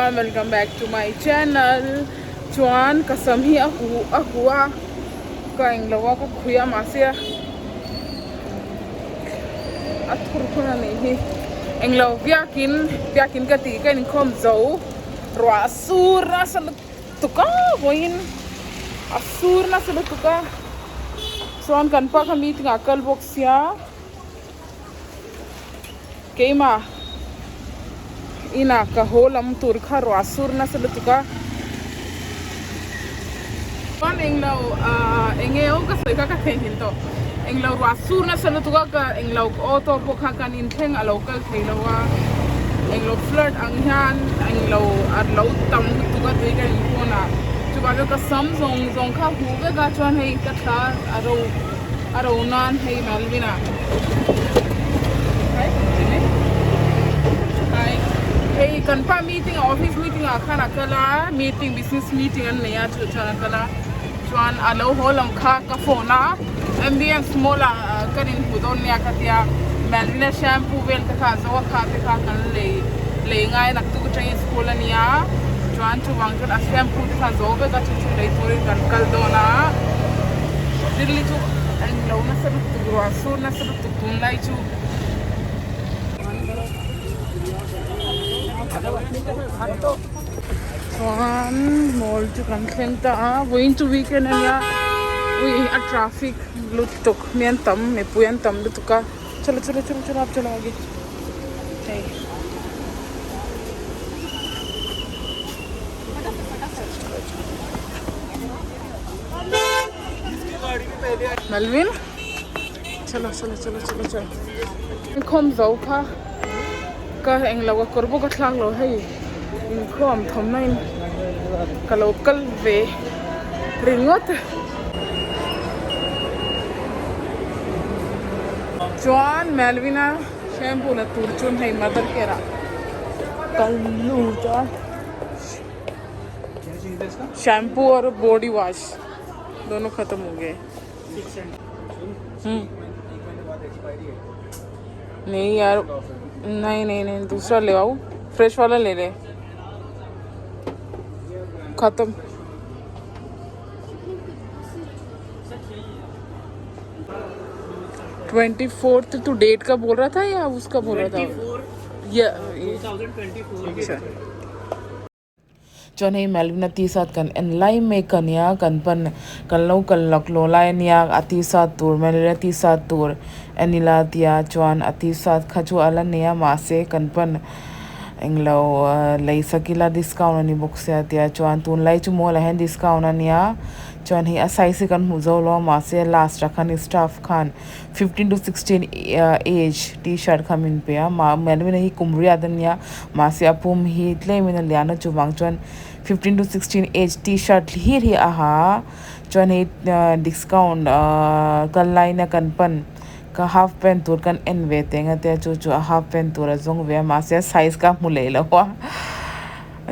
Everyone welcome back to my channel chuan ka sam hi a huh a huh a ka englo a ka khui a mahse a thur hun a nih hi englo biakin biakin ka tih ka inkhawm zo ruah sur nasa lutuk a vawiin a sur nasa lutuk a chuan kan pa kha meeting ah a kal bawk sia. Keimah inah ka haw lam tur kha ruah sur nasa lutuk a. Chuan englo ahh enge aw ka sawi kha ka theihnghilh tawh. Englo ruah sur nasa lutuk a ka englo auto pawh kha kan inthleng a lo kal thei lo a. Englo flirt ang hian englo a lo tam lutuk a tui ka inpawn a. Chuvang chuan ka sam zawng zawng kha huh vek a chuan hei ka thla a ro. A ro nan hei Melvin a hei kan pa meeting a office meeting ah khan a kal a meeting business meeting an nei a chu chuan a kal a chuan a lo haw lam kha ka phone a M_B_S mall ah kan inhmu dawn nia ka tia Melvin a shampoo vel te kha a zo a kha te kha kan lei lei ngai naktuk atangin school a nia chuan chuvang chuan a shampoo te kha a zo vek a chu chu lei turin kan kal dawn a. Zirli chu a englo nasa lutuk ruah sur nasa lutuk tunlai chu. Chuan mall chu kan thleng ta a vawiin chu weekend a nia ui a traffic lutuk mi an tam mipui an tam lutuk a chalo chalo chalo chalo a chalo agi hei. Melvin chalo chalo chalo chalo chalo inkhawm zo kha ka englo ka kawr bawk a thlak lo hei inkhawm thawmna in ka lo kal ve ringawt chuan Melvin a shampoo la tur chuan hei mother care ah kal lut a. Shampoo और body wash दोनों खत्म हो गए हम्म नहीं यार नहीं नहीं नहीं दूसरा ले आओ फ्रेश वाला ले ले खत्म 24th तू डेट का बोल रहा था या उसका बोल रहा था या अच्छा। Chuan hei Melvin a t-shirt kan en lai mek a nia kan pan kan lo kal laklawh lai a nia a t-shirt tur Melvin a t-shirt tur en ila tia chuan a t-shirt kha chu a la nei a mahse kan pan englo lei sak ila discount a ni bawk sia tia chuan tunlai chu mall ah hian discount a nia chuan hei a size hi kan hmuh zo lo a mahse last ah khan staff khan 15 to 16 age t-shirt kha min pe a mah Melvin a hi kum riat a nia mahse a pum hi tlem in a lian a chuvang chuan 15 to 16 age t-shirt hlir hi a ha a chuan hei discount ahh kal lain a kan pan ka half pant tur kan en ve teng a tia chu chu a half pant tur a zawng ve a mahse a size kha a hmu leh lo a.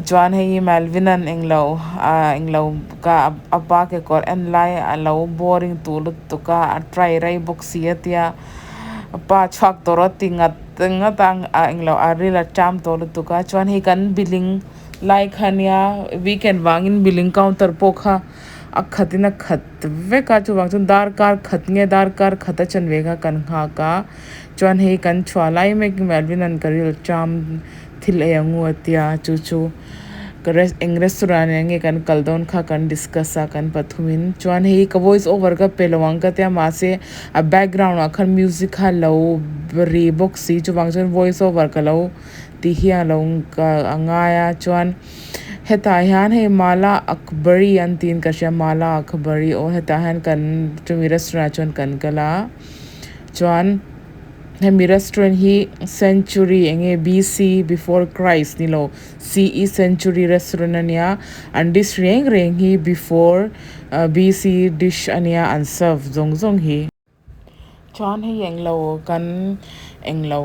Chuan hei hi Melvin an englo ah englo ka a pa kekawr en lai a lo boring tur lutuk a a try rei bawk si a tia pa chhuak tawh rawh ti ngat ngat a a englo a ril a ṭam tawh lutuk a chuan hei kan billing lai kha nia weekend vangin billing counter pawh kha a khat in a khat vek a chuvang chuan darkar khat nge darkar khat a chanve kha kan nghak a chuan hei kan chhuah lai mek Melvin an ka ril ṭam. Thil ei ang u a tia chu chu ka eng restaurant ah nge kan kal dawn kha kan discuss a kan pathumin chuan hei ka voice over ka pe lo ang ka tia mahse a background ah khan music kha lo ri bawk si chuvang chuan voice over ka lo ti hi a lo ka a ngai a chuan hetah hian hei mala akbari an tiin ka hria mala akbari aw hetah hian kan chumi restaurant ah chuan kan kal a chuan. Hemi restaurant hi century eng nge B_C before christ ni lo C_E century restaurant a nia an dish reng reng hi before B_C dish a nia an serve zawng zawng hi. Chuan hei englo kan englo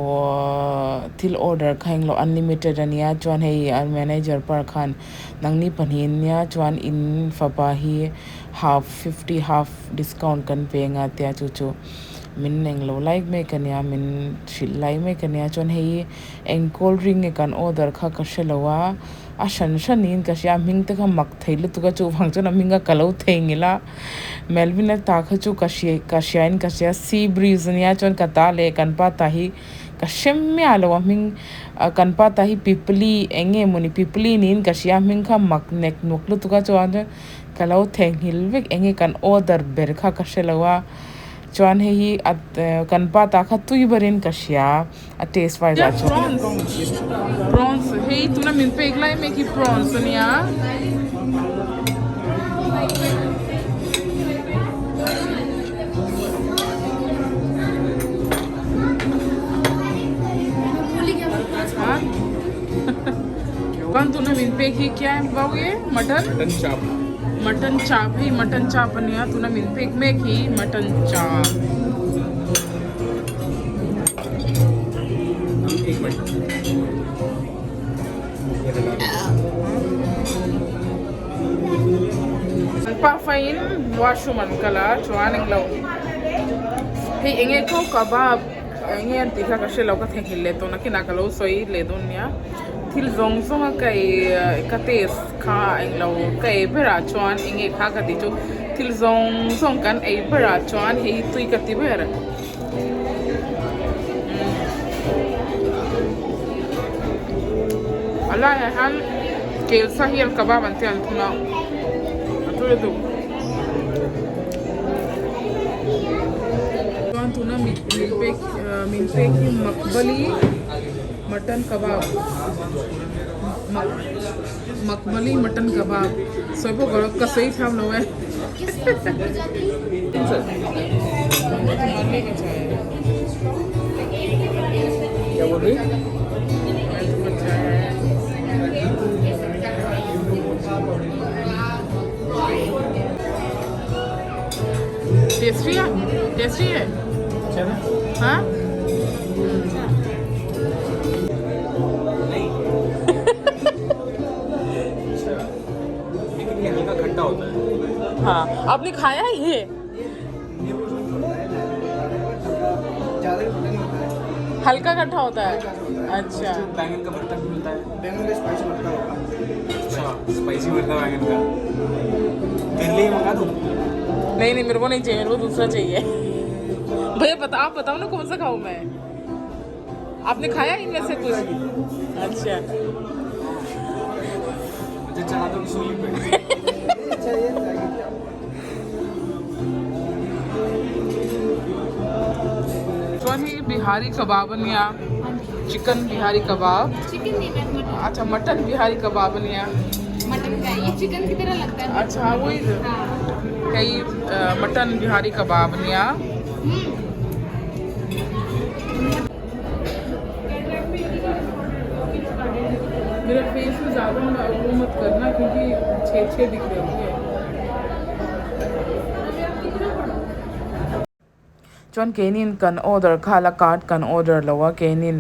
thil order kha englo unlimited a nia chuan hei an manager par khan nangni pahnih an nia chuan in fapa hi half fifty half discount kan pe anga tia chu chu. Min eng lo lai mek a nia min hrilh lai mek a nia chuan hei eng cold drink nge kan order kha ka hre lo a a hran hran niin ka hria a hming te kha mak thei lutuk a chuvang chuan a hming kha ka lo thei ngilh a Melvin a ta kha chu ka hria ka hria in ka hria sea breeze ania chuan ka ta leh kan pa ta hi ka hre miah lo a hming ah kan pa ta hi pipli eng nge mawni pipli niin ka hria a hming kha mak nek nuk lutuk a chuvang chuan ka lo theihnghilh vek eng nge kan order ber kha ka hre lo a chuan hei hi a kan pa ta kha tui berin ka hria a taste wise ah chuan. Prawns prawns hei tuna min pek lai mek hi prawns ania. Chuan tuna min pek hi kya vau e mutton mutton chaap mutton chaap hei mutton chaap ania tuna min pek mek hi mutton chaap. An pafa in washroom an kal a chuan englo hei enge khaw kebab enge an tih kha ka hrelo ka theihnghilh leh tawh nakinah ka lo sawi leh dawn nia thil zawng zawng a ka ei ka taste kha englo ka ei berah chuan enge kha ka tih chu thil zawng zawng kan ei berah chuan hei hi tui ka ti ber. A laiah hian kel sa hi an kebab an ti an thun a a tui lutuk chuan tuna min pek min pek hi makbali mutton kebab makbali mutton kebab sawi pawh ka sawi thiam lo e. क्या बोल रही tasty है tasty है अच्छा ना हाँ नहीं अच्छा लेकिन ये हल्का खट्टा होता है हाँ आपने खाया है ये हल्का खट्टा होता है अच्छा बैंगन का भरता भी मिलता है बैंगन का स्पाइस भरता होगा अच्छा स्पाइसी भरता बैंगन का तेरे लिए मंगा दूँ नहीं नहीं मेरे को नहीं चाहिए मेरे को दूसरा चाहिए भैया बता आप बताओ ना कौन सा खाऊं मैं आपने खाया इनमें से कुछ अच्छा मुझे चढ़ा दो सूली पे अच्छा ये ट्राई कीजिए आप। chuan hei bihari kebab ania chicken bihari kebab chicken नहीं मैम मटन अच्छा मटन बिहारी कबाब ania mutton का है। ये चिकन की तरह लगता है अच्छा हाँ वही हाँ hei mutton bihari kebab ania मेरा फेस में ज़्यादा वो मत करना क्योंकि छेद छेद दिख रहे होंगे Chuan keinin kan order kha la card kan order lo a keinin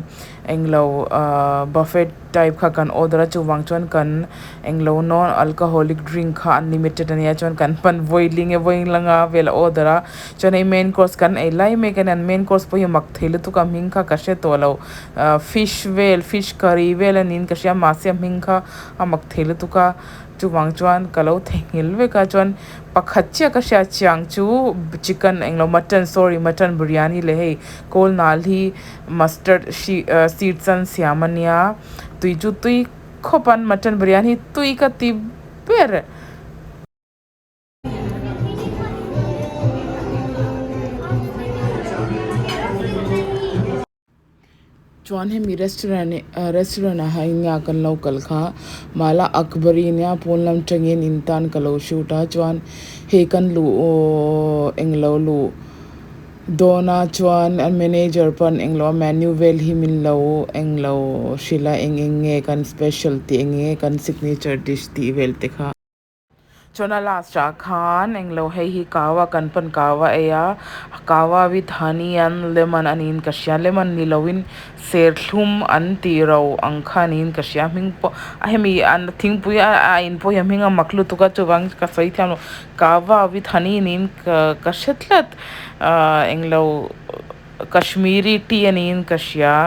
englo ahh buffet type kha kan order a chuvang chuan kan englo non alcoholic drink kha unlimited ania chuan kan pan vawiling e vawiin langa vel a order a chuan hei main course kan ei lai mek ani an main course pawh hi mak thei lutuk a hming kha ka hre tawh lo ahh fish vel fish curry vel aniin ka hria mahse a hming kha a mak thei lutuk a chuvang chuan ka lo theihnghilh vek a chuan pakhat chiah ka hriat chiang chu chicken englo mutton sorry mutton biryani leh hei kawl nal hi mustard hri ah seeds an siam ania tui chu tui khawp an mutton biryani tui ka ti ber. Chuan hemi restaurant ah restaurant ah hian nia kan lo kal kha mala akbari nia pawn lam tangin in tan ka lo shoot a chuan hei kan luh aww englo luh dawn a chuan a manager pawn englo a menu vel hi min lo englo hrilh a eng eng nge kan special tih eng nge kan signature dish tih vel te kha. Chuan a last ah khan englo hei hi kawa kan pawn kawa ei a kawa with honey and lemon aniin ka hria lemon ni loin serthlum an tih ro ang kha niin ka hria hming pawh a hemi an thingpui a a in pawh hi a hming a mak lutuk a chuvang ka sawi thiam lo kawa with honey niin ka ka hre tlat ahh englo kashmiri tea aniin ka hria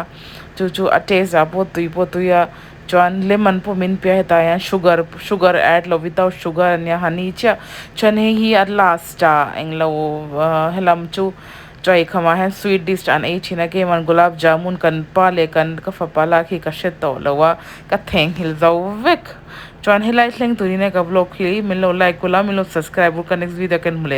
chu chu a taste ah pawh tui pawh tui a. Chuan lemon pawh min pe a hetah hian sugar sugar add lo without sugar ania honey chiah chuan hei hi a last ah englo ahh helam chu chaw eikham ah hian sweet dish an ei thin a keimah gulab jamun kan pa leh kan ka fapa lak hi ka hre tawh lo a ka theihnghilh zo vek chuan helai thleng turin ka vlog hi min lo like ula min lo subscribe bawk a next video kan hmu leh.